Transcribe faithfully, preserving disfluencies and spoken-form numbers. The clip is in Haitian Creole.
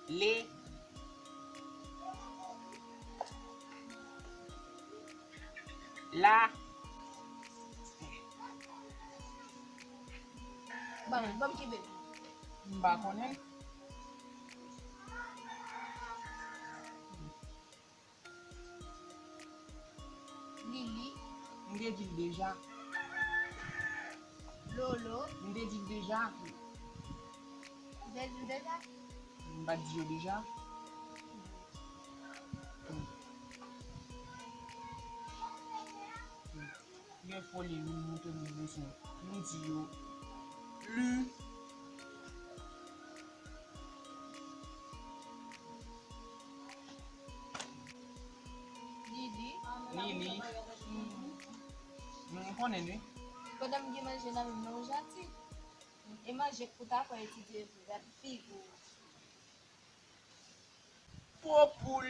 Lé. La. Ban m, ban m kenbe. M pa konnen. Lili. M te di l deja. Lolo. M te di l deja. Ou te di l deja? M pa t di yo deja? Gen foli wi, m montre moun leson. M di yo. Li. Lili. Lili. M konnen wi. Pandan m gen manje nan men m nan, ou janti. E manje k pou ta fè etidye vre, gad figi w. Gwo poul.